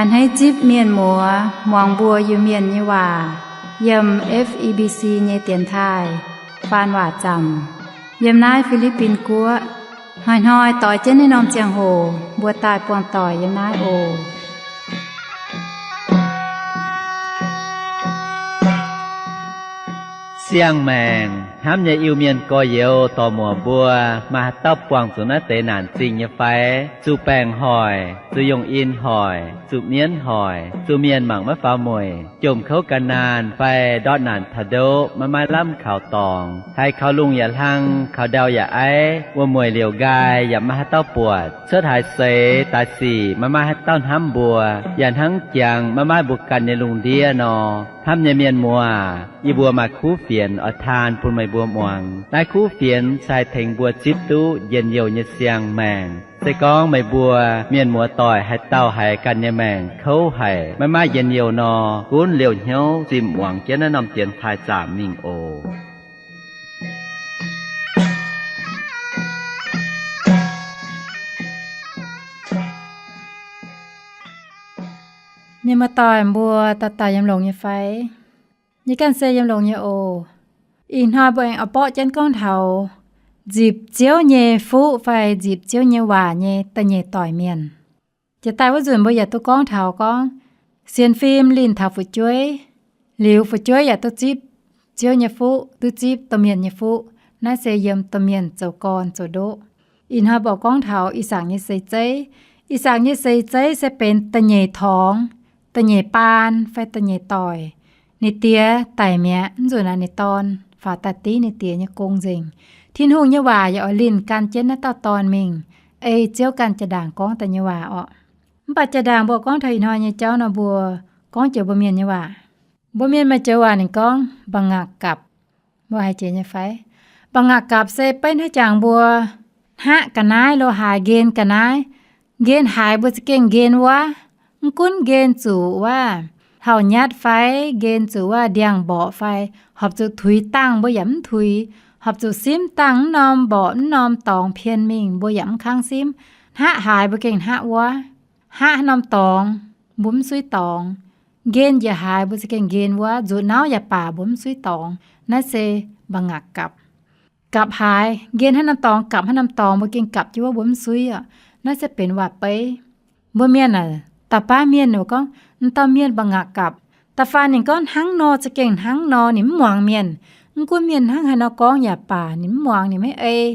A'hneiv zipv mienh muoz muangx mbuo Iu-Mienh nyei waac yiem F E B C nyei dienx taaih faan waac zaamc yiem naaiv Fi^li^bin Guoqv. Hnoi-hnoi doix jienv naaiv norm ziangh hoc mbuo daaih buangh doic yiem naaiv oc. Siang-maengc hnamv nyei Iu-Mienh gorx-youz dorc-muoc mbuo, maaih haaix dauh buangh zuqc naaiv deix naanc zingh nyei fai? Zuqc baengc hoic, zuqc yongh in hoic, zuqc mienv hoic, zuqc mienh mangc maiv faaux mueic, jomc kouv ga'naanh fai ndortv naanc taux ndoqv maiv maaih lamh kaux dorngx, haiz kaux lungh yaac hlang, kaux ndau yaac aiv, wuom-mueic liouc nqaai yaac maiv maaih haaix dauh buatc, cuotv haaix seix daaih sic maiv maaih haaix dauh hnamv mbuo, yaac hnangv jangx maiv maaih mbuo ganh nyei lungh ndiev nor. Hnamv nyei mienh muoz, yie mbuo maaih kuv fienx oix taan bun meih mbuo muangx. Naaiv kuv fienx se haih tengx mbuo zipv duqv njien-youh nyei siang-maengc. Se gorngv meih mbuo mienh muoz doic haaix dauh haiz ganh nyei maengc kouv haic, maiv maaih njien-youh nor, gunv liouh hnyouv zimh muangx jienv naaiv norm dienx taaih zaamc mingh oc. Mienh muoz doic mbuo dauh dauh yiem longx nyei fai? Yie ganh se yiem longx nyei oc. Ih hnoi mbuo aengx oix borqv jienv gorngv taux nzipc Ziouv nyei fuqv fai nzipc Ziouv nyei waac nyei da'nyeic doic mienh. Jiex daaih wuov nzunc mbuo yaac duqv gorngv taux gorngv sienx fim linh taux fu'jueiv, liuz fu'jueiv yaac duqv zipv Ziouv nyei fuqv, duqv zipv domh mienh nyei fuqv. Naaiv se yiem domh mienh zoux gorn zoux ndoqv. Ih hnoi mbuo gorngv taux I^sakc nyei seix zeiv. I^sakc nyei seix zeiv se benx da'nyeic torngx, da'nyeic baan fai da'nyeic doic. Ninh diex daic mi'aqv, mv nzunc naaic ninh dorn faaux daaih div ninh diex nyei gong nzengc. Tin-Hungh nyei waac yaac oix linh gan jienv naaiv dauh dorn mingh, ei Ziouv ganh jaa-ndaangc gorngv daaih nyei waac orqc. Mv baac jaa-ndaangc mbuo gorngv taux ih hnoi nyei jauv nor, mbuo gorngv joux mbuo mienh nyei waac. Mbuo mienh maaih joux waac ninh gorngv mba'ngaqc gapc. Mbuo haiz jiex nyei fai? Mba'ngaqc gapc se beiv hnangv jangx mbuo hnaqv ga'naaiv lo haaix nqen ga'naaiv. Nqen haaix mbuo za'gengh nqen wuov. Mv gunv nqen zuqc wuov hlauv-nyatv fai nqen zuqc wuov ndiangx-mborqc fai horpc zuqc tuix dangh mbuo yaac mv tuix, horpc zuqc simv dangh mv norm mborqc mv norm dorngx pien mingh mbuo yaac mv kangv simv. Hnaqv haaix mbuo gengh hnaqv wuov. Hnaqv haaix norm dorngx mbuo mv suiv dorngx. Nqen njiec haaix mbuo za'gengh nqen wuov, nzuqc nauv yaac baac mbuo mv suiv dorngx. Naaiv se mba'ngaqc gapc. Gapc haaix, nqen haaix norm dorngx gapc haaix norm dorngx mbuo gengh gapc jienv wuov mbuo mv suiv orqc. Naaiv se benx waac-beiv. Mbuo mienh aah, dauh baav mienh ninh gorngv, m'dauh mienh mba'ngaqc gapc. Da'faanh ninh gorngv hnangv nor za'gengh hnangv nor, ninh mv muangx mienh. Mv gunv mienh hnangv haaix nor gorngv yaac baac, ninh mv muangx, ninh maiv ei.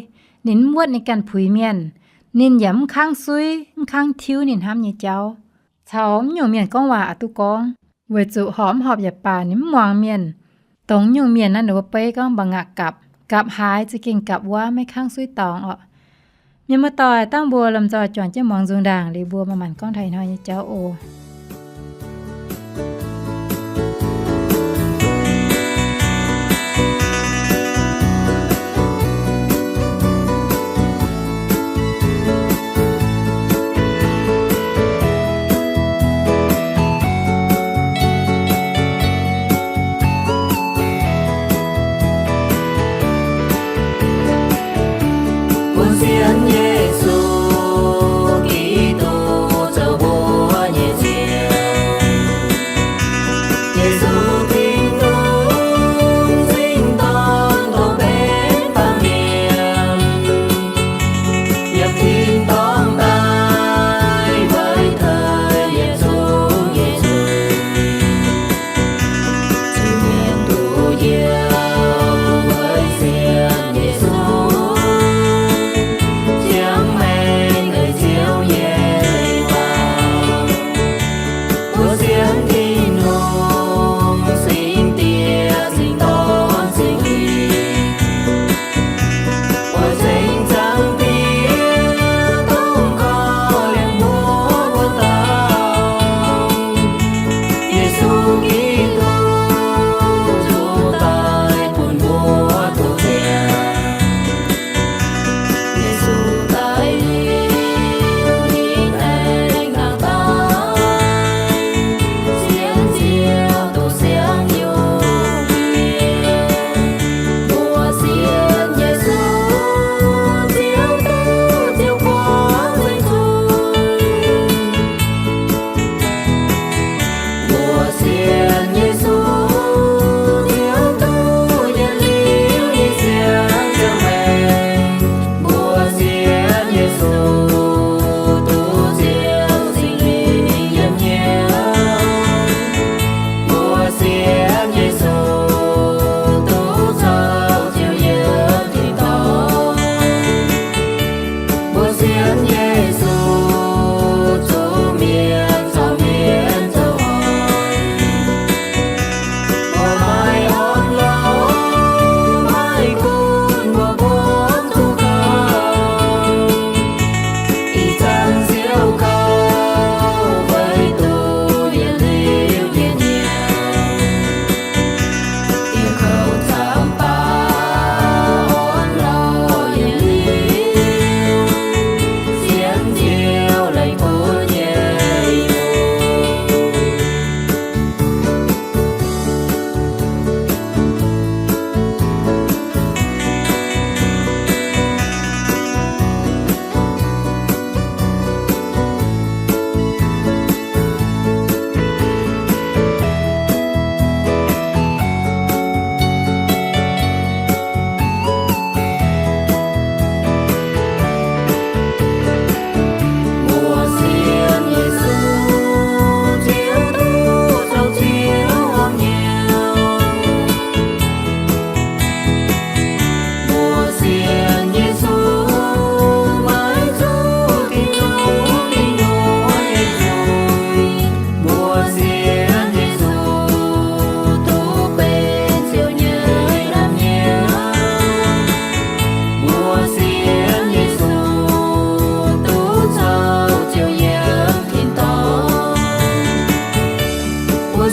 Ninh mv wuotv ninh ganh puix mienh. Ninh yaac mv kangv suiv, mv kangv tiuv ninh hnamv nyei jauv. Caux mv nyungc mienh gorngv waac oix duqv gorngv, weic zuqc horpc mv horpc yaac baac ninh mv muangx mienh. Dongh nyungc mienh naaiv ninh mbuo beiv gorngv mba'ngaqc gapc. Gapc haaix za'gengh gapc wuov, maiv kangv suiv dorngx orqc. Mienh muoz-doic, dangh mbuo lomh nzoih juangc jienv muangx nzung ndaangc liuz mbuo manc-manc gorngv taux ih hnoi nyei jauv oc.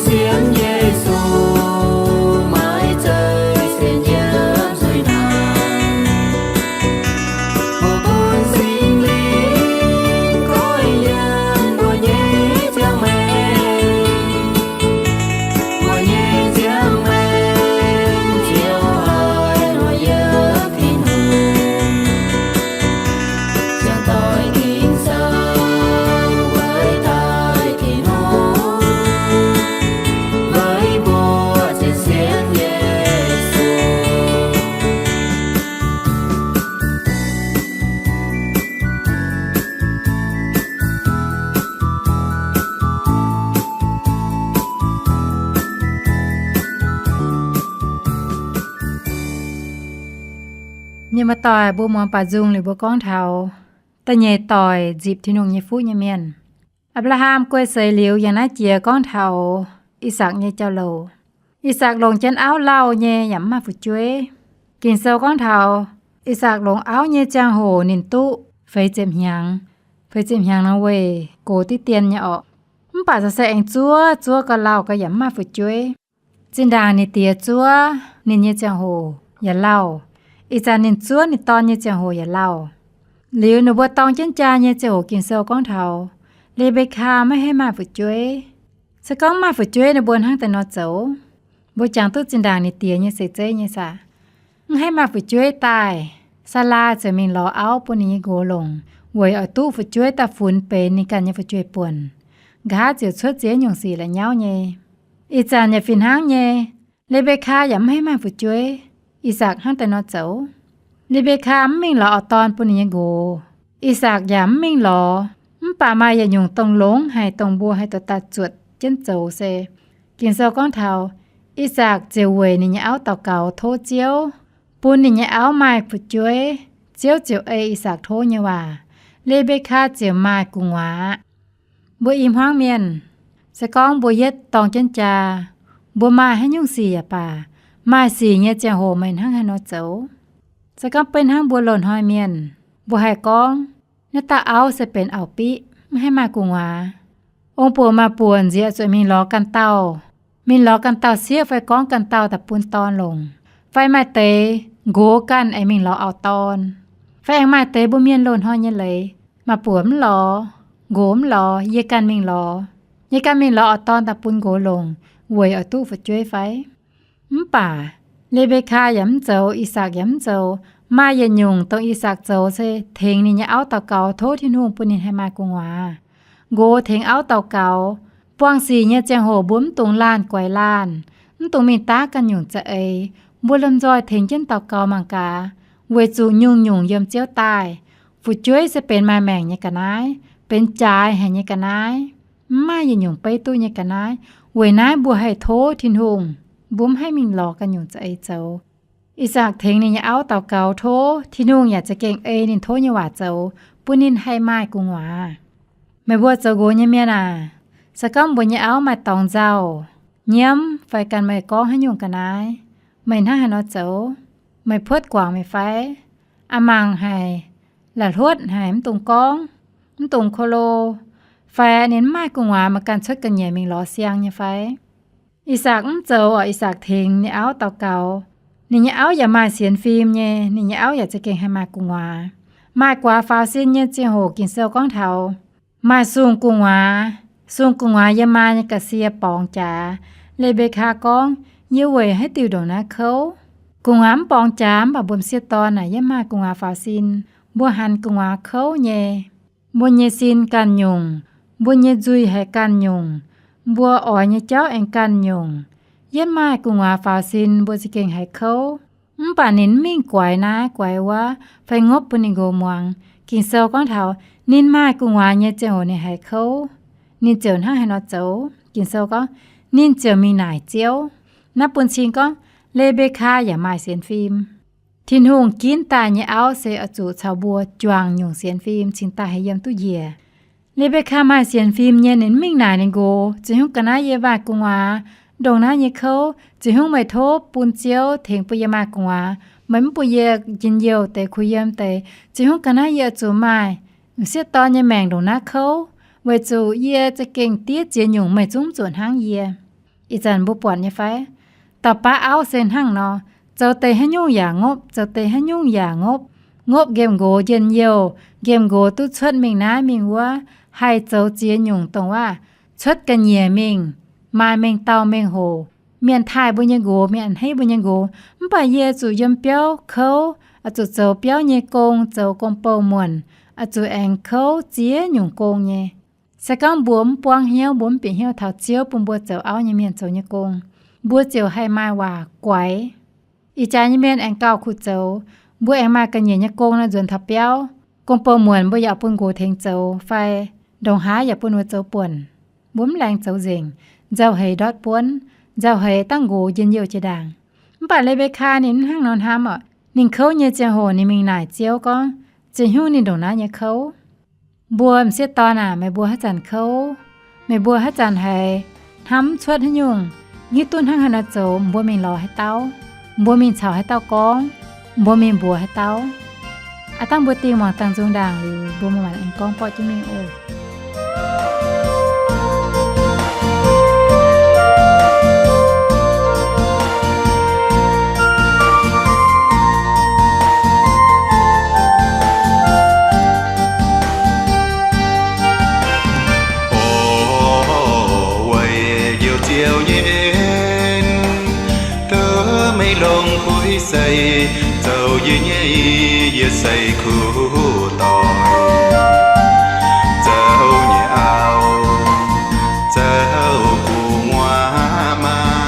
Sienx Yesu maiv zeiz sienx yiem zuiz-hnaangx. Mbuo bun Singx Lingh goiv yiem mbuo nyei ziangh maengc. Mbuo nyei ziangh maengc ziouc haih nor yiem Tin-Hungh. Ziangh doic Ging-Sou weic daaih Tin-Hungh, weic mbuo ziouc sienx Yesu. Mienh muoz-doic, mbuo muangx baac nzung liuz mbuo gorngv taux da'nyeic doic nzipc Tin-Hungh nyei fuqv nyei mienh. Apc^laa^ham guei seix liuz yangh naaiv jiex gorngv taux I^sakc nyei jauv-louc. I^sakc longc jienv auv lauh nyei yaac mv maaih fu'jueiv. Ging-Sou gorngv taux I^sakc longc auv nyei ziangh hoc ninh duqv feix ziepc hnyangx. Feix ziepc hnyangx nor weic gox diqv dien nyei orqc. Mv baac se aengx zuov, zuov gau lauh gau yaac mv maaih fu'jueiv. Zinh ndaangc ninh diex zuov ninh nyei ziangh hoc yaac lauh. Ih zanc ninh zuov ninh dorn nyei ziangh hoc yaac lauh. Liuz ninh mbuo dorng jienv jaa nyei ziangh hoc Ging-Sou gorngv taux Le^mbe^kaa maiv haih maaih fu'jueiv. Se gorngv maaih fu'jueiv ninh mbuo hnangv deix nor zoux? Mbuo jangx duqv zinh ndaangc ninh diex nyei seix zeiv nyei saah? Mv haih maaih fu'jueiv daaih, Saalaa ziouc mingh lorz auv bun ninh nyei nqox longc, weic oix duqv fu'jueiv daaih funx benx ninh ganh nyei fu'jueiv-buonc. Nqa'haav ziouc cuotv ziex nyungc sic la'nyauv nyei. Ih zanc yaac fih hnangv nyei, Le^mbe^kaa yaac mv haih maaih fu'jueiv. I^sakc hnangv deix nor zoux. Le^mbe^kaa mv mingh lorz auv-dorn bun ninh nyei nqox. I^sakc yaac mv mingh lorz, mv baac maaih yietc nyungc dongh longx haic dongh mbuo haih dorh daaih zuotc jienv zoux se, Ging-Sou gorngv taux I^sakc ziouc weic ninh nyei auv daux gaux tov Ziouv, bun ninh nyei auv maaih fu'jueiv. Ziouv ziouc ei I^sakc tov nyei waac. Le^mbe^kaa ziouc maaih gu'nguaaz aqv. Mbuo i hmuangv mienh, se gorngv mbuo yietv dorng jienv jaa, mbuo maaih haaix nyungc sic yaac baac, maaih sic nyei ziangh hoc meih hnangv haaix nor zoux? Se gorngv beiv hnangv mbuo loz-hnoi mienh, mbuo haih gorngv, naaiv dauh auv se benx auv-biqv, mv haih maaih gu'nguaaz. Ong-buoc maa-buoc nziex zuqc mingh lorz ganh dauh, mingh lorz ganh dauh sieqv fai gorngv ganh dauh daaih bun dorn longc, fai maaih deix nqox ganh aengx mingh lorz auv-dorn, fai aengx maaih deix mbuo mienh loz-hnoi nyei leiz, maa-buoc mv lorz, nqox mv lorz, yie ganh mingh lorz, yie ganh mingh lorz auv-dorn daaih bun nqox longc, weic oix duqv fu'jueiv fai? Mv baac Le^mbe^kaa yaac mv zoux, I^sakc yaac mv zoux. Maaih yietc nyungc dongh I^sakc zoux se tengx ninh nyei auv daux gaux tov Tin-Hungh bun ninh haih maaih gu'nguaaz. Nqox tengx auv daux gaux, buangh sic nyei ziangh hoc mbuo mv dungx laanh guaix laanh, mv dungx mingh daav ganh nyungc za'eix. Mbuo lomh nzoih tengx jienv daux gaux mangc gaax, weic zuqc nyungc-nyungc yiem Ziouv daaih. Fu'jueiv se benx maaih maengc nyei ga'naaiv, benx jaaix haic nyei ga'naaiv, mv maaih yietc nyungc beiv duqv nyei ga'naaiv. Weic naaiv mbuo haih tov Tin-Hungh, mbuo mv haih mingh lorz ganh nyungc za'eix zoux. I^sakc tengx ninh nyei auv daux gaux tov Tin-Hungh yaac za'gengh ei ninh tov nyei waac zoux, bun ninh haih maaih gu'nguaaz. Meih mbuo zoux nqox nyei mienh aac, se gorngv mbuo nyei auv maaih dorngx nzauh, nyiemv fai ganh meih gorngv haaix nyungc ga'naaiv, meih hnangv haaix nor zoux? Meih puotv guangc meih fai? Aa mangc haic, la'hluotv haic, mv dungx gorngv, mv dungx ko lo, fai ninh mv maaih gu'nguaaz meih ganh cuotv ga'nyiec mingh lorz siang nyei fai? I^sakc mv zoux oc. I^sakc tengx ninh auv daux gaux. Ninh nyei auv yaac maaih sienx fim nyei, ninh nyei auv yaac za'gengh haih maaih gu'nguaaz. Maaih gu'nguaaz faaux sin nyei ziangh hoc Ging-Sou gorngv taux maaih sung gu'nguaaz. Sung gu'nguaaz yiem maa nyei ga'sie borngz jaax. Le^mbe^kaa gorngv, yie weic haaix diuc ndongc naaiv kouv? Gu'nguaaz mv borngz jaax mv baac mbuo m'sieqv dorn naaic yiem maaih gu'nguaaz faaux sin. Mbuo hanx gu'nguaaz kouv nyei. Mbuo nyei sin ganh nyungc, mbuo nyei nzuih haiz ganh nyungc, mbuo oix nyei jauv aengx ganh nyungc. Yiem maaih gu'nguaaz faaux sin mbuo za'gengh haiz kouv. Mv baac ninh mv mingh guaix naaiv guaix wuov fai ngopv bun ninh nqox muangx. Ging-Sou gorngv taux ninh maaih gu'nguaaz nyei ziangh hoc ninh haiz kouv, ninh ziouc hnangv haaix nor zoux. Ging-Sou gorngv, ninh ziouc mingh naaic Ziouv. Naaiv bun cing gorngv Le^mbe^kaa yaac maaih sienx fim. Tin-Hungh ginv daaih nyei auv se oix zuqc caux mbuo juangc nyungc sienx fim cingx daaih haih yiem duqv njiec. Le^mbe^kaa maaih sienx fim nyei, ninh mv mingh naaic ninh nqox, Ziouv, haaix nyungc ga'naaiv yie maaih gu'nguaaz ndongc naaiv nyei kouv? Ziouv, meih tov bun Ziouv tengx bun yie maaih gu'nguaaz. Meih mv bun yie njien-youh deix, kuh yiem deix. Ziouv, haaix nyungc ga'naaiv yie oix zuqc maaih m'sieqv dorn nyei maengc ndongc naaiv kouv? Weic zuqc yie za'gengh diev ziex nyungc, meih zungv mv zuqc hnangv yie. Ih zanc mbuo buatc nyei fai? Dauh baav auv se hnangv nor, zoux deix haaix nyungc yaac ngopv, zoux deix haaix nyungc yaac ngopv. Ngopv nqemh nqox njien-youh, nqemh nqox duqv cuotv mingh naaiv mingh wuov, haih zoux ziex nyungc dongh waac, cuotv ga'nyiec mingh, maaih mengh dauh mengh hoc, mienh taaih mbuo nyei nqox, mienh a'hneiv mbuo nyei nqox. Mv baac yie zuqc yiem biauv kouv, oix zuqc zoux biauv nyei gong, zoux gong-bou-muonc, oix zuqc aengx kouv ziex nyungc gong nyei. Se gorngv mbuo mv buangv hnyouv, mbuo mv bieqc hnyouv taux Ziouv bun mbuo zoux auv nyei mienh zoux nyei gong, mbuo ziouc haih maaih waac guaix. Ih jaax nyei mienh aengx gauh kuh zoux, mbuo aengx maaih ga'nyiec nyei gong nor nzuonx taux biauv. Gong-bou-muonc mbuo yaac bun nqox tengx zoux fai ndongc haaix yaac bun ninh mbuo zoux buonc. Mbuo mv laengz zoux nzengc, nzauh heix ndortv buonv, nzauh heix dangv nqox njien-youh jiex ndaangc. Mv baac Le^mbe^kaa ninh mv hnangv nor hnamv orqc. Ninh kouv nyei ziangh hoc ninh mingh naaic Ziouv gorngv, Ziouv, hnyouv ninh ndongc naaiv nyei kouv. Mbuo m'sieqv dorn aac, meih mbuo haaix zanc kouv? Meih mbuo haaix zanc haiz hnamv mv cuotv haaix nyungc, hiuv duqv hnangv haaix nor zoux, mbuo mingh lorz haaix dauh, mbuo mingh caux haaix dauh gorngv, mbuo mingh mbuox haaix dauh. Aav dangh mbuo dingh muangx dangh nzung ndaangc liuz, mbuo mangc aengx gorngv borqv jienv mingh oc. Weic njoux Ziouv nyei en, duqv meih longx kuv sai, zoux yie nyei, yie sai kuv doic. Zoux nyei auv, zoux gu'nguaaz maa,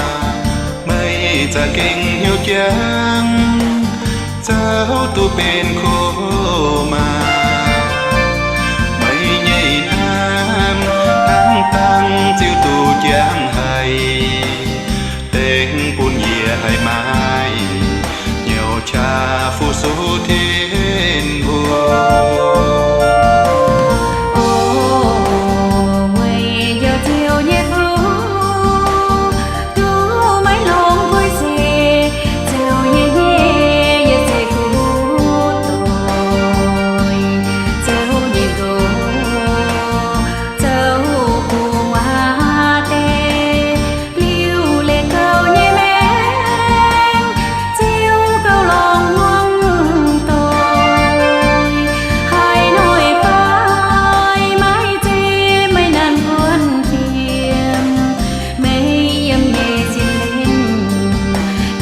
meih za'gengh hnyouv jangx, zoux duqv benx kuv maa. Meih nyei hnamv hnangv dangh ziouc duqv jangx haic, dengv bun yie haih maaih hnyouv qaqv fu-sux Tin-Hungh. O, weic njoux Ziouv nyei kuv, duqv maiv longx kuv sai, zoux yie nyei, yie sai kuv doic. Zoux nyei nqox, zoux gu'nguaaz deix, liuz leih gauh nyei maengc, ziouc gauh lorngx muangx doic. Haaix noic fai maiv zeiz meih naanc guon jiem, meih yiem nyei sin-hlen,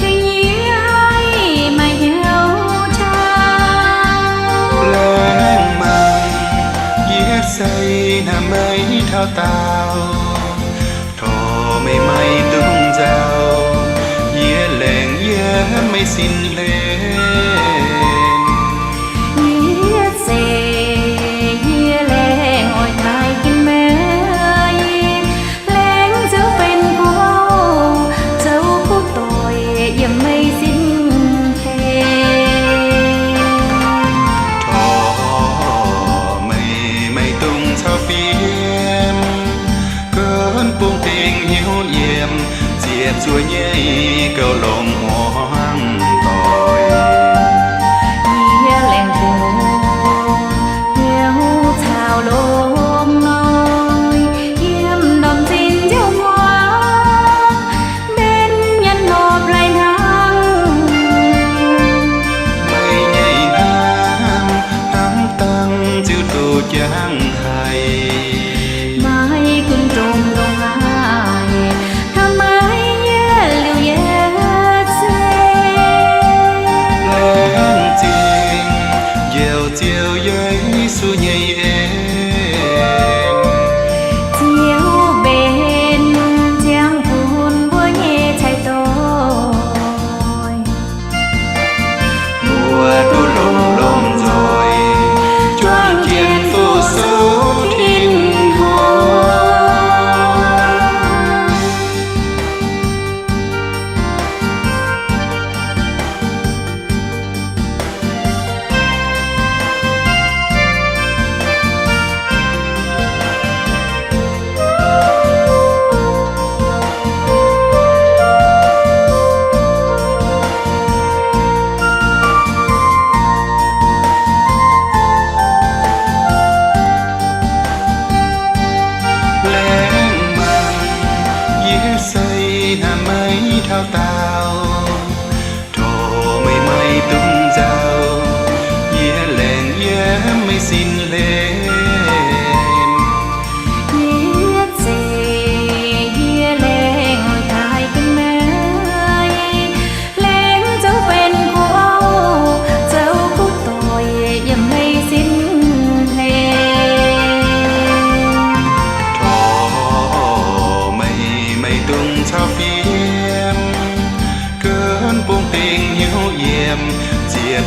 tengx yie haih maaih hnyouv qaqv. Laengz mangc yie sai hnamv meih taux daauh, torc meih maiv dungx nzauh, yie laengz yiem meih sin-hlen. Yie zeiz yie laengz oix taaih ginv meih, laengz zoux benx kuv auv, zoux kuv doic yiem meih sin-hlen. Torc meih maiv dungx caux fim, gunv bung dingc hnyouv yiem, ziepc zuoqv nyei gauh longx muangx doic. Yie laengz bung hnyouv caux lomh hnoi, yiem ndorm zinh nziouv muangx, mbenc nyanc nopv lai-hnaangx. Meih nyei hnamv hnangv dangh ziouc duqv jangx haic, maiv gunv ndongc haaix, hnamv meih yie liuz yie se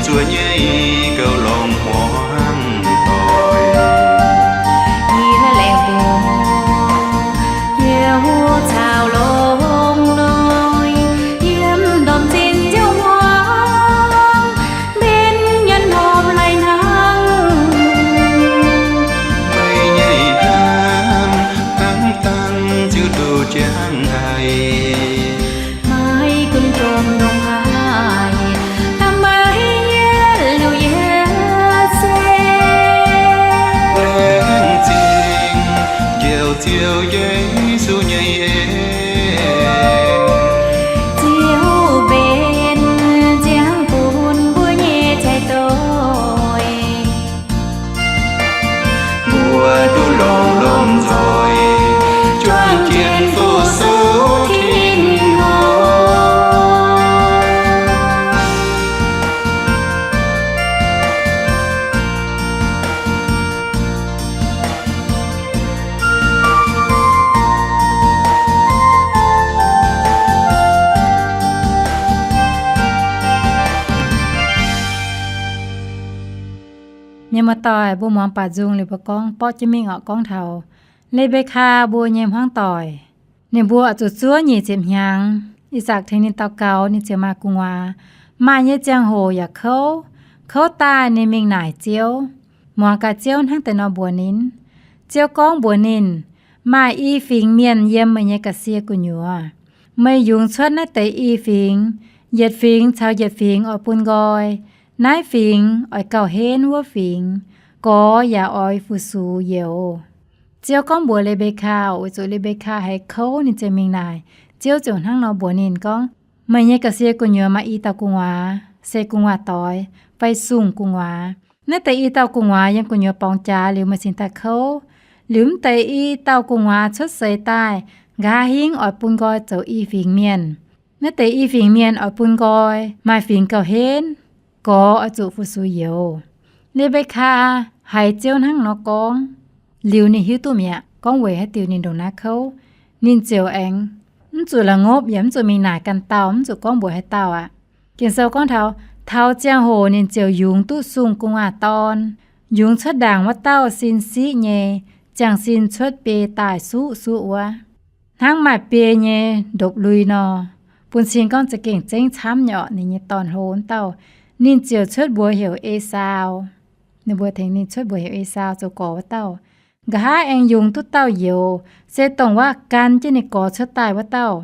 zuov nyei gauh longc hmuangv doic. Yie laengz bungx, yie huv caux longx noic, yiem ndorm zinh ziouc hmuangx, mbenc nyanc hopv lai hnangv. Meih nyei hnamv hnangv dangh ziouc duqv jangx haic. Maiv gunv domh ndongc haaix, hnamv meih nyei liuz yie se laengz zingh njoux Ziouv Yesu nyei en. Ziouv mbenc ziangx bun mbuo nyei jai doic. Mbuo duqv longx lomh nzoih juangc jienv fu-sux Tin-Hungh. Mienh muoz-doic, mbuo muangx baac nzung liuz mbuo gorngv borqv jienv mingh orqc, gorngv taux Le^mbe^kaa mbuo nyei hmuangv doic. Ninh mbuo oix zuqc zuov nyic ziepc hnyangx. I^sakc tengx ninh daux gaux, ninh ziouc maaih gu'nguaaz. Maaih nyei ziangh hoc yaac kouv. Kouv daaih ninh mingh naaic Ziouv, muangx gaax Ziouv hnangv deix nor mbuox ninh. Ziouv gorngv mbuox ninh, Maaih i fingx mienh yiem meih nyei ga'sie gu'nyuoz. Meih yungz cuotv naaiv deix i fingx. Yietc fingx caux yietc fingx oix bun nqoi. Naaiv fingx oix gauh henv wuov fingx. Gorx yaac oix fu-sux youz. Ziouv gorngv mbuox Le^mbe^kaa, weic zuqc Le^mbe^kaa haiz kouv ninh ziouc mingh naaic. Ziouv ziouc hnangv nor mbuox ninh gorngv, Meih nyei ga'sie gu'nyuoz maaih i dauh gu'nguaaz, se gu'nguaaz doix fai sung gu'nguaaz. Naaiv deix i dauh gu'nguaaz yiem gu'nyuoz borngz jaax liuz meih cingx daaih kouv. Liuz mv deix i dauh gu'nguaaz cuotv seix daaih, nqa'haav hingv oix bun nqoi zoux i fingx mienh. Naaiv deix i fingx mienh oix bun nqoi, maaih fingx gauh henv. Gorx oix zuqc fu-sux youz. Le^mbe^kaa haiz Ziouv hnangv nor gorngv liuz, ninh hiuv duqv mi'aqv gorngv weic haaix diuc ninh ndongc naaiv kouv. Ninh ziouc aengx mv zuqc la'ngopv yaac mv zuqc mingh naaic ganh dauh, mv zuqc gorngv mbuox haaix dauh aqv. Ging-Sou gorngv taux, taux ziangh hoc ninh ziouc yungz duqv sung gu'nguaaz dorn. Yungz cuotv ndaangc wuov dauh sin siqv nyei, ziangh sin cuotv biei daaih suqv suqv wuov, hnangv maaih biei nyei ndopv-lui nor. Bun cing gorngv za'gengh zengv camv nyei orqc, ninh nyei dorn-hlo wuov dauh. Ninh ziouc cuotv mbuox heuc Esaau. Ninh mbuo tengx ninh cuotv mbuox heuc Esaau zoux gorx wuov dauh. Nqa'haav aengx yungz duqv dauh youz, se dongh wuov gan jienv ninh gorx cuotv daaih wuov dauh.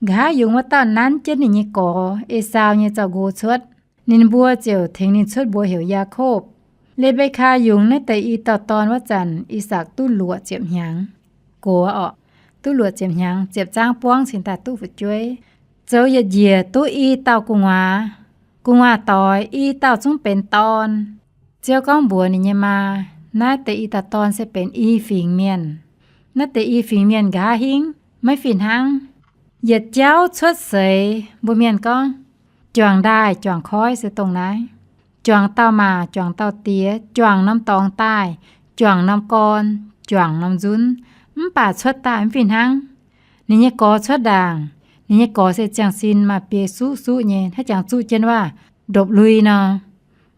Nqa'haav yungz wuov dauh nanv jienv ninh nyei gorx, Esaau, nyei zaux-nqo cuotv. Ninh mbuo ziouc tengx ninh cuotv mbuox heuc Yaakopv. Le^mbe^kaa yungz naaiv deix i dauh dorn wuov zanc, I^sakc duqv luoqc ziepc hnyangx. Gox orqc, duqv luoqc ziepc hnyangx, ziepc zangv buangv cingx daaih duqv fu'jueiv. Zoux yietc njiec duqv i dauh gu'nguaaz. Gu'nguaaz doix i dauh zungv benx dorn. Ziouv gorngv mbuox ninh nyei maa, naaiv deix i dauh dorn se benx i fingx mienh. Naaiv deix i fingx mienh nqa'haav hingv maiv fih hnangv. Yietc jauv cuotv seix mbuo mienh gorngv, juangc ndaaih juangc koiv se dongh naaiv. Juangc dauh maac juangc dauh diex, juangc norm dorngx daaih, juangc norm gorn, juangc norm nzunv, mv baac cuotv daaih mv fih hnangv. Ninh nyei gorx cuotv ndaangc, ninh nyei gorx se ziangh sin maaih biei suqv suqv nyei, hnangv jangx zuqv jienv waac ndopv-lui nor.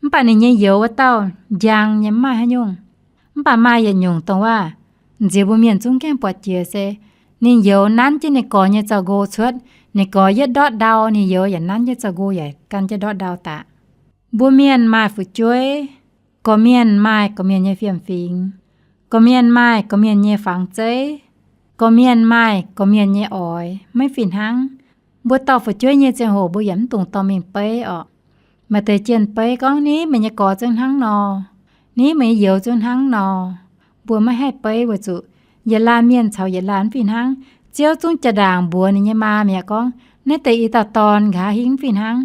Mv baac ninh nyei youz wuov dauh njang nyei, mv maaih haaix nyungc. Mv baac maaih yietc nyungc dongh waac nziex mbuo mienh zungv gaengh buatc jiex se, ninh youz nanv jienv ninh gorx nyei zaux-nqo cuotv. Ninh gorx yietv ndortv ndau, ninh youz yaac nanv jienv zaux-nqo yaac gan jienv ndortv ndau daaih. Mbuo mienh maaih fu'jueiv. Gorqv-mienh maaih gorqv-mienh nyei fiem-fingx. Gorqv-mienh maaih gorqv-mienh nyei fangx zeiv. Gorqv-mienh maaih gorqv-mienh nyei oix, maiv fih hnangv. Mbuo dorh fu'jueiv nyei ziangh hoc mbuo yaac mv dungx dorh mingh beiv orqc. Maaih deix jienh beiv gorngv, Ni, meih nyei gorx zungv hnangv nor. Ni, meih nyei youz zungv hnangv nor. Mbuo maiv haih beiv weic zuqc yietc laanh mienh caux yietc laanh mv fih hnangv. Ziouv zungv jaa-ndaangc mbuox ninh nyei maa mi'aqv gorngv, naaiv deix i dauh dorn nqa'haav hingv mv fih hnangv.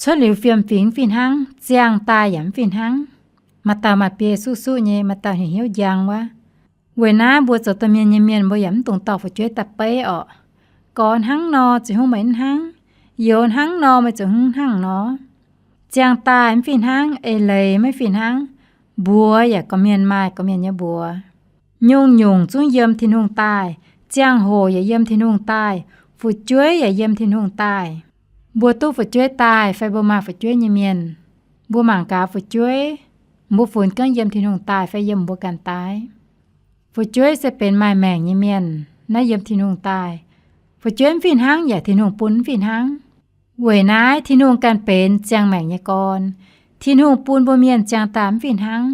Cuotv liuz fiem-fingx mv fih hnangv, ziangh daaih yaac mv fih hnangv. Maaih dauh maaih biei suqv suqv nyei, maaih dauh hnyouv hnyouv njang wuov. Weic naaiv mbuo zoux domh mienh nyei mienh mbuo yaac mv dungx dorh fu'jueiv daaih beiv orqc. Gorx hnangv nor, ziouc hnangv meih mv hnangv. Youz hnangv nor, meih ziouc hnangv nor. Ziangh daaih mv fih hnangv, eix leiz maiv fih hnangv. Mbuox yaac gorqv-mienh maaih gorqv-mienh nyei mbuox. Nyungc-nyungc zungv yiem Tin-Hungh daaih. Ziangh hoc yaac yiem Tin-Hungh daaih. Fu'jueiv yaac yiem Tin-Hungh daaih. Mbuo duqv fu'jueiv daaih fai mbuo maaih fu'jueiv nyei mienh, Mbuo mangc gaax fu'jueiv, mbuo funx gorngv yiem Tin-Hungh daaih fai yiem mbuo ganh daaih. Fu'jueiv se benx maaih maengc nyei mienh, naaiv yiem Tin-Hungh daaih. Fu'jueiv mv fih hnangv yaac Tin-Hungh bun mv fih hnangv. Weic naaiv Tin-Hungh ganh benx ziangh maengc nyei gorn. Tin-Hungh bun mbuo mienh ziangh daaih mv fih hnangv.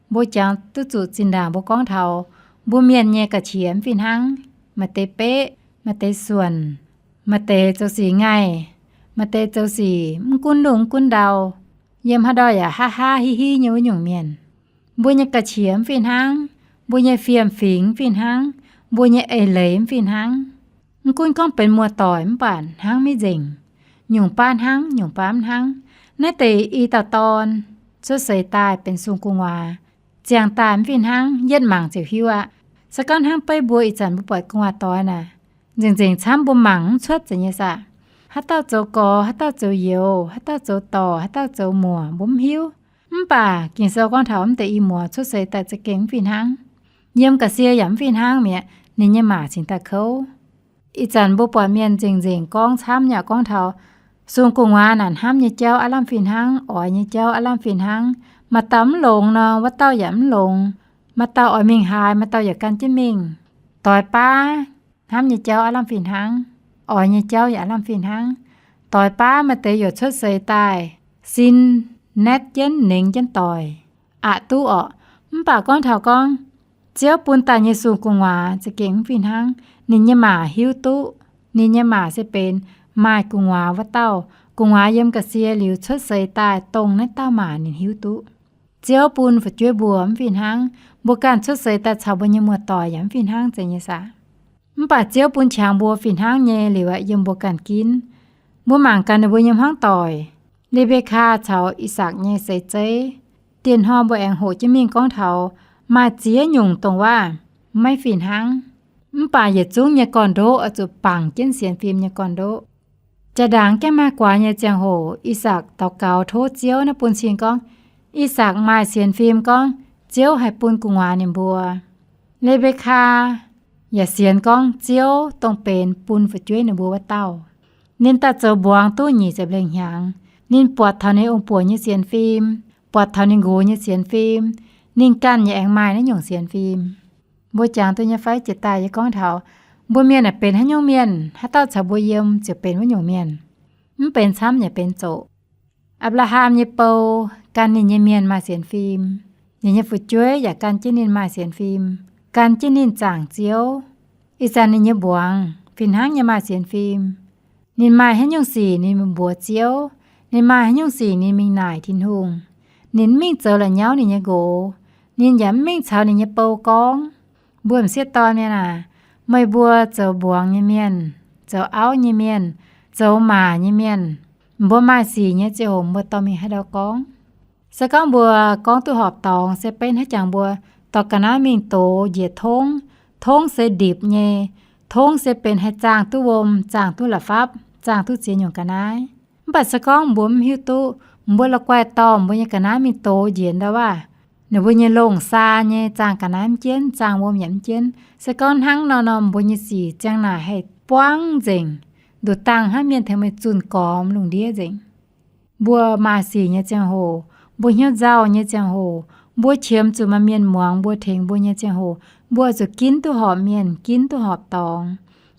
Mbuo jangx duqv zuqc zinh ndaangc mbuo gorngv taux mbuo mienh nyei ga'qiex mv fih hnangv. Maaih deix beqv, maaih deix suonc, maaih deix zoux sic ngaih, maaih deix zoux sic mv gunv lungh mv gunv ndau, yiem haaix ndau yaac haav haav hiv hiv nyei wuov nyungc mienh. Mbuo nyei ga'qiex mv fih hnangv, mbuo nyei fiem-fingx mv fih hnangv, mbuo nyei eix leiz mv fih hnangv. Mv gunv gorngv benx muoz-doic mv baac hnangv maiv nzengc. Nyungc baav hnangv, nyungc baav mv hnangv. Naaiv deix i dauh dorn cuotv seix daaih benx sung gu'nguaaz, ziangh daaih mv fih hnangv, yietv mangc ziouc hiuv aqv. Se gorngv hnangv beiv mbuo ih zanc mbuo buatc gu'nguaaz doix naaic, nzengc nzengc camv mbuo mangc mv cuotv zeiz nyei saah. Haaix dauh zoux gorx, haaix dauh zoux youz, haaix dauh zoux dorc, haaix dauh zoux muoc, mbuo mv hiuv. Mv baac Ging-Sou gorngv taux mv deix i muoz cuotv seix daaih za'gengh mv fih hnangv. Yiem ga'sie yaac mv fih hnangv mi'aqv, ninh nyei maac cingx daaih kouv. Ih zanc mbuo buatc mienh nzengc nzengc gorngv camv yaac gorngv taux sung gu'nguaaz naaic hnamv nyei jauv aav lamh fih hnangv, oix nyei jauv aav lamh fih hnangv. Maaih dauh mv longx nor, wuov dauh yaac mv longx. Maaih dauh oix mingh haaix, maaih dauh yaac gan jienv mingh. Doix baav hnamv nyei jauv aav lamh fih hnangv, oix nyei jauv yaac aav lamh fih hnangv. Doix baav maaih deix yaac cuotv seix daaih sin naetv jienv nengx jienv doic, aqc duqv orqc. Mv baac gorngv taux gorngv Ziouv bun daaih nyei sung gu'nguaaz za'gengh mv fih hnangv. Ninh nyei maac hiuv duqv. Ninh nyei maac se benx maaih gu'nguaaz wuov dauh. Gu'nguaaz yiem ga'sie liuz cuotv seix daaih dongh naaiv dauh maac ninh hiuv duqv. Ziouv bun fu'jueiv mbuo mv fih hnangv. Mbuo ganh cuotv seix daaih caux mbuo nyei muoz-doic yaac mv fih hnangv zeiz nyei saah. Mv baac Ziouv bun qangx mbuo fih hnangv nyei liuz aeqv, yiem mbuo ganh ginv. Mbuo mangc gaax ninh mbuo nyei hmuangv doic, Le^mbe^kaa caux I^sakc nyei seix zeiv. Dieh hnoi mbuo aengx hoqc jienv mingh gorngv taux maaih ziex nyungc dongh waac maiv fih hnangv. Mv baac yietc zungv nyei gorn-ndoqv oix zuqc bangc jienv sienx fim nyei gorn-ndoqv. Jaa-ndaangc gaengh maaih guaax nyei ziangh hoc, I^sakc daux gaux tov Ziouv naaiv bun cing gorngv, I^sakc maaih sienx fim gorngv Ziouv haih bun gu'nguaaz ninh mbuo. Le^mbe^kaa yaac sienx gorngv Ziouv dongh benx bun fu'jueiv ninh mbuo wuov dauh. Ninh daaih zoux mbuangz duqv nyic ziepc lengh hnyangx. Ninh buatc taux ninh ong-buoc nyei sienx fim, buatc taux ninh nqox nyei sienx fim. Ninh ganh yaac aengx maaih naaiv nyungc sienx fim. Mbuo jangx duqv nyei fai? Jiex daaih yie gorngv taux mbuo mienh aeqv, benx haaix nyungc mienh, haaix dauh caux mbuo yiem ziouc benx wuov nyungc mienh. Mv benx camv yaac benx zoqc. Apc^laa^ham nyei bou gan ninh nyei mienh maaih sienx fim. Ninh nyei fu'jueiv yaac gan jienv ninh maaih sienx fim, gan jienv ninh zaangc Ziouv. Ih zanc ninh nyei mbuangz fih hnangv nyei maaih sienx fim. Ninh maaih haaix nyungc sic ninh mingh mbuox Ziouv. Ninh maaih haaix nyungc sic ninh mingh naaic Tin-Hungh. Ninh mv mingh zoux la'nyauv ninh nyei nqox. Ninh yaac mv mingh caux ninh nyei bou gorngv. Mbuo m'sieqv dorn mienh aac, meih mbuo zoux mbuangz nyei mienh, zoux auv nyei mienh, zoux maac nyei mienh, mbuo maaih sic nyei ziangh hoc mbuo dorh mingh haaix ndau gorngv? Se gorngv mbuo gorngv duqv horpc dorngx se beiv hnangv jangx mbuo dorh ga'naaiv mingh dox njiec tongv. Tongv se ndipc nyei. Tongv se benx haih zaangh duqv wuom, zaangh duqv la'fapv, zaangh duqv ziex nyungc ga'naaiv. Mv baac se gorngv mbuo mv hiuv duqv, mbuo la'guaih dorh mbuo nyei ga'naaiv mingh dox njiec ndau waac, ninh mbuo nyei longh saa nyei zaangh ga'naaiv mv jienv, zaangh wuom yaac mv jienv. Se gorngv hnangv nor nor, mbuo nyei sic ziang naaic haih buangv nzengc, nduqc dangh hnangv mienh tengx meih zunh gormx lungh ndiev nzengc. Mbuo maaih sic nyei ziangh hoc, mbuo hnyouv nzauh nyei ziangh hoc, mbuo qiemx zuqc maaih mienh muangx mbuo, tengx mbuo nyei ziangh hoc, mbuo oix zuqc ginv duqv horpc mienh, ginv duqv horpc dorngx.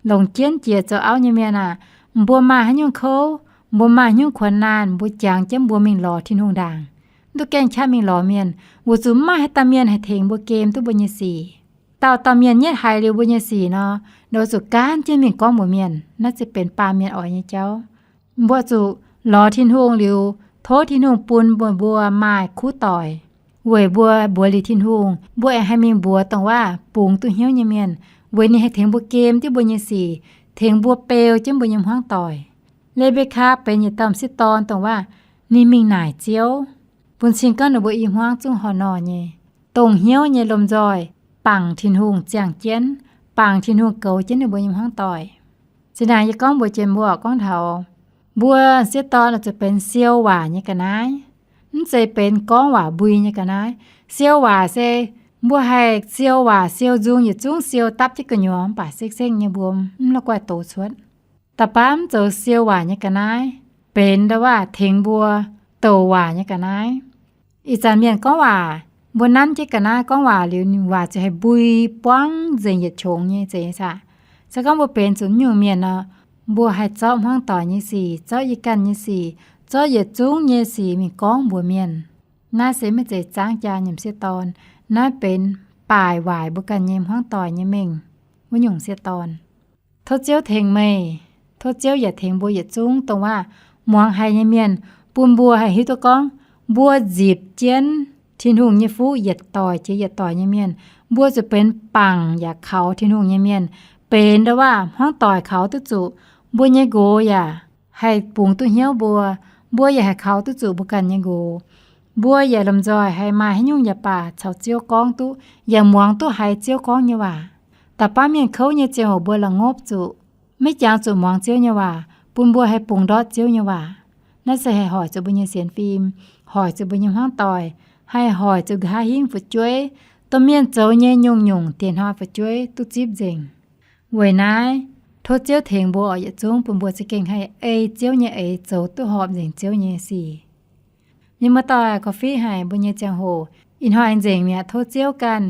Longc jienv jiex zoux auv nyei mienh aah, mbuo maaih haaix nyungc kouv, mbuo maaih haaix nyungc kuonx naanh, mbuo jangx jienv mbuo mingh lorz Tin-Hungh ndaangc. Mv duqv gaengh qaqv mingh lorz mienh, weic zuqc mv maaih haaix dauh mienh haih tengx mbuo gem duqv mbuo nyei sic. Dauh dauh mienh nyetv haiz liuz mbuo nyei sic nor, mbuo zuqc gaanv jienv mingh gorngv mbuox mienh. Naaiv se benx baamh mienh oix nyei jauv. Mbuo zuqc lorz Tin-Hungh liuz, tov Tin-Hungh bun mbuo, mbuo maaih kuv doic, weic mbuo mbuox liuz Tin-Hungh, mbuo aengx haih mingh mbuox dongh waac bungx duqv hnyouv nyei mienh, weic ninh haih tengx mbuo gem jienv mbuo nyei sic, tengx mbuo beu jienv mbuo nyei hmuangv doic. Le^mbe^kaa benx yietc dauh m'sieqv dorn dongh waac ninh mingh naaic Ziouv, bun cing gorngv ninh mbuo i hmuangv zungv horh nor nyei, dongh hnyouv nyei lomh nzoih bangc Tin-Hungh ziangh jienv, bangc Tin-Hungh goux jienv ninh mbuo nyei hmuangv doic. Zinh ndaangc yie gorngv mbuox jiex mbuo gorngv taux mbuo m'sieqv dorn oix zuqc benx siou waac nyei ga'naaiv, mv zeiz benx gorngv waac mbui nyei ga'naaiv. Siou waac se mbuo haih siou waac siou nzung yietc zungv siou dapv jienv gu'nyuoz mv baac sekv-sekv nyei mbuo mv la'guaih dox cuotv. Da'faanh mv zoux siou waac nyei ga'naaiv benx ndau waac tengx mbuo douc waac nyei ga'naaiv. Ih zanc mienh gorngv waac, mbuo nanv jienv ga'naaiv gorngv waac liuz, ninh waac ziouc haih mbui buangv nzengc yietc qongx nyei zeiz nyei saah. Se gorngv mbuo benx zuqc nyungc mienh nor, mbuo haih zorqv hmuangv doic nyei sic, zorqv yie ganh nyei sic, zorqv yietc zungv nyei sic mingh gorngv mbuox mienh. Naaiv se maiv zeiz zaangv jaa nyiemc sieqv dorn. Naaiv benx baaic waaic mbuo ganh nyei hmuangv doic nyei mengh wuov nyungc sieqv dorn. Tov Ziouv tengx meih. Tov Ziouv yaac tengx mbuo yietc zungv dongh waac muangx haiz nyei mienh, bun mbuo haih hiuv duqv gorngv mbuo nzipc jienv Tin-Hungh nyei fuqv yietc doic jiex yietc doic nyei mienh, mbuo zuqc benx bangc yaac kaux Tin-Hungh nyei mienh. Benx ndo waac hmuangv doic kaux duqv zuqc, mbuo nyei nqox yaac haih bungx duqv hnyouv mbuo, mbuo yaac haih kaux duqv zuqc mbuo ganh nyei nqox. Mbuo yaac lomh nzoih haih maaih haaix nyungc yaac baac caux Ziouv gorngv duqv, yaac muangx duqv haiz Ziouv gorngv nyei waac. Da'faanh mienh kouv nyei ziangh hoc mbuo la'ngopv zuqc, maiv jangx zuqc muangx Ziouv nyei waac, bun mbuo haih bungx ndortv Ziouv nyei waac. Naaiv se haih hoic zuqc mbuo nyei sienx fim, hoic zuqc mbuo nyei hmuangv doic, haih hoic zuqc nqa'haav hingv fu'jueiv, domh mienh zoux nyei nyungc-nyungc diex hnoi fu'jueiv duqv zipv nzengc. Weic naaiv, tov Ziouv tengx mbuo oc, yietc zungv bun mbuo za'gengh haih ei Ziouv nyei eix, zoux duqv horpc nzengc Ziouv nyei sic. Mienh muoz-doic, korv-fiqv haic mbuo nyei ziangh hoc ih hnoi nzengc mi'aqv. Tov Ziouv ganh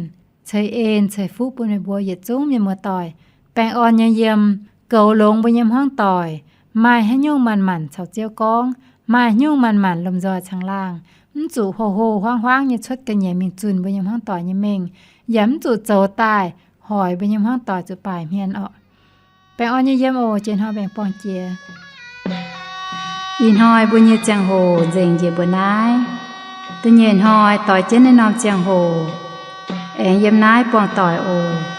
ceix en ceix fuqv bun meih mbuo yietc zungv mienh muoz-doic, baengh orn nyei yiem, goux longx mbuo nyei hmuangv doic, maaih haaix nyungc manc-manc caux Ziouv gorngv, maaih haaix nyungc manc-manc lomh nzoih caangh laangh, mv zuqc hoh-hoh huaang-huaang nyei cuotv ga'nyiec mingh zunh mbuo nyei hmuangv doic nyei mengh, yaac mv zuqc zoux daaih hoic mbuo nyei hmuangv doic zuqc baaic hmien oc. Baengh orn nyei yiem oc, jiex hnoi mbaengx-borngh jiex. Ih hnoi mbuo nyei ziangh hoc nzengc njiec mbuo naaiv. Da'nyeic hnoi doix jienv naaiv norm ziangh hoc, aengx yiem naaiv buangh doic oc.